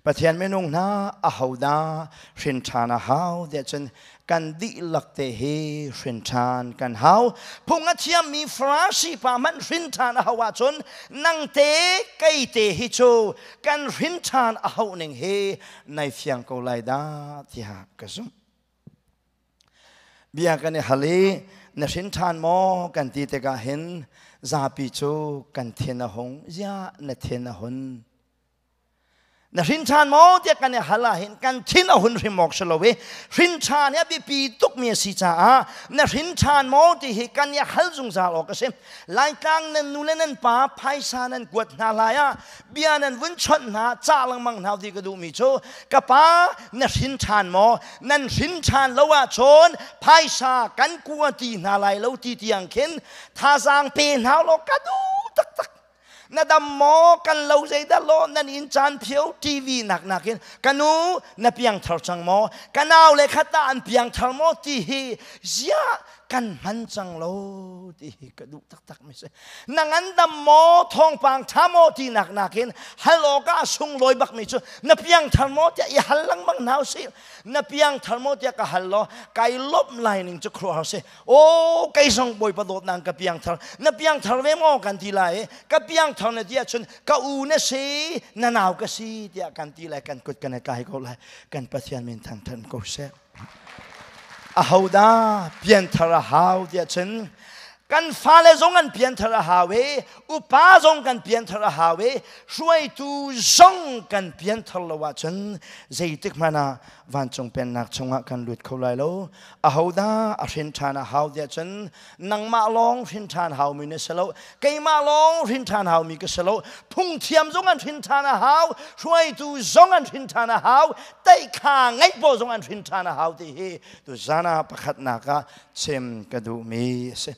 Pathian minung hna ahodah hrin ṭhan a hau tiah cun kan dihlak te hi hrin ṭhan kan hau. Phung a thiammi Farasi pa hmanh hrin ṭhan a hau ahcun nang te kei te hi cu kan hrin ṭhan a hauh ning hi nai fiang ko lai dah tiah ka zumh. Bia kan i hal i na hrin ṭhan maw kan ti tikah hin zapi cu kan thin a hung. Ziah na thin a hun? Na hrin ṭhan maw tiah kan i hal ahhin kan thin a hun hrim awk si lo i hrin ṭhan hi a biapi tukmi a si caah na hrin ṭhan maw ti hi kan i hal zungzal awk a si. Laitlang nan nu le nan pa phaisa nan kuat hna lai ah bia nan vun chawnh hna cah lengmang hna ti ka duhmi cu ka pa na hrin ṭhan maw nan hrin ṭhan lo ahcun phaisa kan kua ti hna lai lo ti tiang khin thazaang pe hna law ka duh taktak. Na dam maw kan lo zeidah law nan inn caan phio TV nak nakin ka nu na piangthar cang maw ka nau le khat ah an piangthar maw ti hi ziah kan hman cang lo ti hi ka duh taktak mi si. Na ngandam maw thawngpang tha maw ti nak nakin hal awk ah sunglawi bak mi cu na piangthar maw tiah i hal lengmang hna usih. Na piangthar maw tiah ka hal law kai lawmh lai ning cu khuaruahhar si. Aw kei zong Bawipa dawtnak ka piangthar. Na piangthar ve maw kan ti lai. Ka piangthar na ti ahcun ka u na si na nau ka si tiah kan ti lai kan kut kan i tlai ko lai. Kan Pathian min thangthat ko seh. Ahodah pianthar a hau tiah cun kan fale zong an pianthar a hau i upa zong kan pianthar a hau i hruaitu zong kan pianthar lo ahcun zeitik hmanh ah vancung pennak chungah kan lut kho lai lo. Ahodah a hrin ṭhan a hau tiah cun nangmah lawng hrin ṭhan haumi na si lo, keimah lawng hrin ṭhan haumi ka si lo. Phungthiam zong an hrin ṭhan a hau, hruaitu zong an hrin ṭhan a hau, teikha ngeih pawl zong an hrin ṭhan a hau ti hi tuzan ah pakhatnak ah chim ka duhmi a si.